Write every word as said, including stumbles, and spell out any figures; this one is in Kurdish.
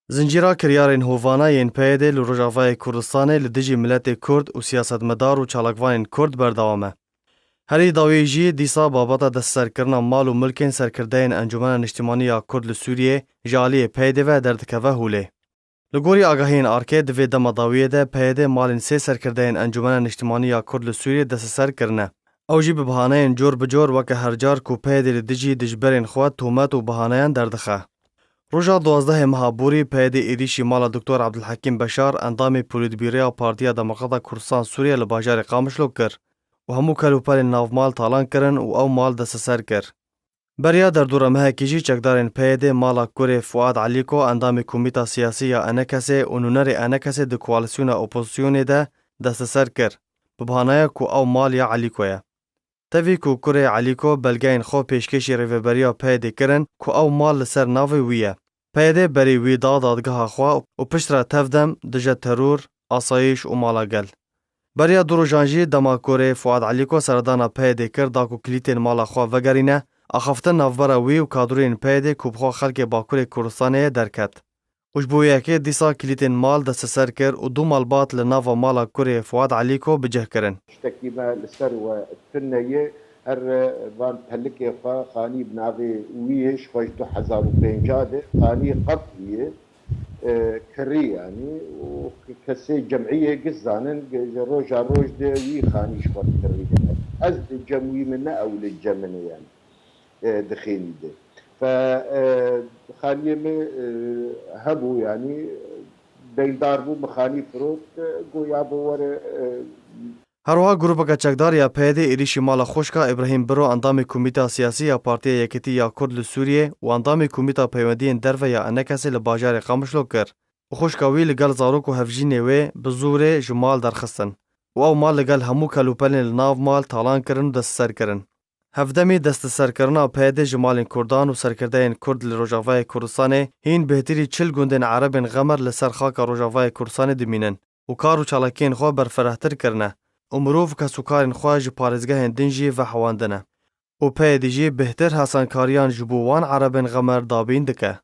Zincîra kiryarên hovana yên P Y D li Rojavayê Kurdistanê li dijî miletê Kurd û siyasetmedar û çalakvanên Kurd berdewam e. Herî dawî jî dîsa babeta destserkirina mal û milkên serkirdeyên Encûmena Niştimanî ya Kurd li Sûriyê ji aliyê P Y D ve derdikeve holê. Li gorî agahiyên ARKê, di vê dema dawiyê de P Y D malên sê serkirdeyên Encûmena Niştimanî ya Kurd li Sûriyê desteser kirine. Ew jî bi bihaneyên cor bi cor weke her car ku P Y D li dijî dijberên xwe tohmet û bihaneyan derdixe. Roja duwazdehê meha borî P Y D êrîşî mala Doktor Abdulhekîm Beşar, endamê Polîtbîroya Partiya Demokrata Kurdistan Sûriye li bajarê Qamişlo kir û hemû kelûpelên navmal talan kirin û ew mal desteser kir. Beriya derdora mehekî jî çekdarên P Y D mala kurê Fuad Elîko, endamê Komîta Siyasî ya ENKSê û nûnerê ENKSê di koalîsyona opozîsyonê de desteser kir, bi bahanaya ku ew mal ya Elîko ye. Tevî ku kurê Elîko belgeyên xwe pêşkêşî rêveberiya P Y D kirin ku ew mal li ser navê wî ye, P Y D berî wî da dadgeha xwe û piştre tevdem dije teror, asayîş û mala gel. Beriya du rojan jî dema kurê Fuad Elîko seredana P Y D kir da ku kilîtên mala xwe vegerîne, axaftin navbera wî û kadroyên P Y D ku bi xwe xelkê Bakurê Kurdistanê ye derket. Û ji bo yekê dîsa kilîtên mal desteser kir û du malbat li nava mala kurê Fuad Elîko bi cih kirin. Tiştekî me li ser we tune ye, her van pelikê xwe xanî bi navê wî ye, ji xwe ji du hezar û pênc de xanî qert wî ye, e, kirî yanî, û kesê cemiyê giş zanin, ji roja roj de wî xanî ji xwe kirî dike. Ez li cem wî min ne, ew li cem min e yanî, e, dixênî de. Fe, e, xaniyê min, e, hebû, yanî, deyndar bû, min xanî firot, e, goya bo were, e, Her wiha grûpeke çekdar ya P Y D êrîşî mala xwişka Îbrahîm Biro, endamê Komîta Siyasî ya Partiya Yekitî ya Kurd li Sûriyê û endamê Komîta Peywendiyên Derve ya ENKSê li bajarê Qamişlo kir û xwişka wî li gel zarok û hevjînê wê bi zorê ji mal derxistin û ew mal li gel hemû kelûpelên li nav mal talan kirin û desteser kirin. Hevdemî desteserkirina P Y D ji malên Kurdan û serkirdeyên Kurd li Rojavayê Kurdistanê hîn bêhtirî çil gundên Erebên Xemer li ser xaka Rojavayê Kurdistanê dimînin û kar û çalakiyên xwe berfirehtir kirine û mirov kesûkarên xwe ji parêzgehên din jî vehewandine û P Y D jî bêhtir hesankariyan ji bo wan Erebên Xemer dabîn dike.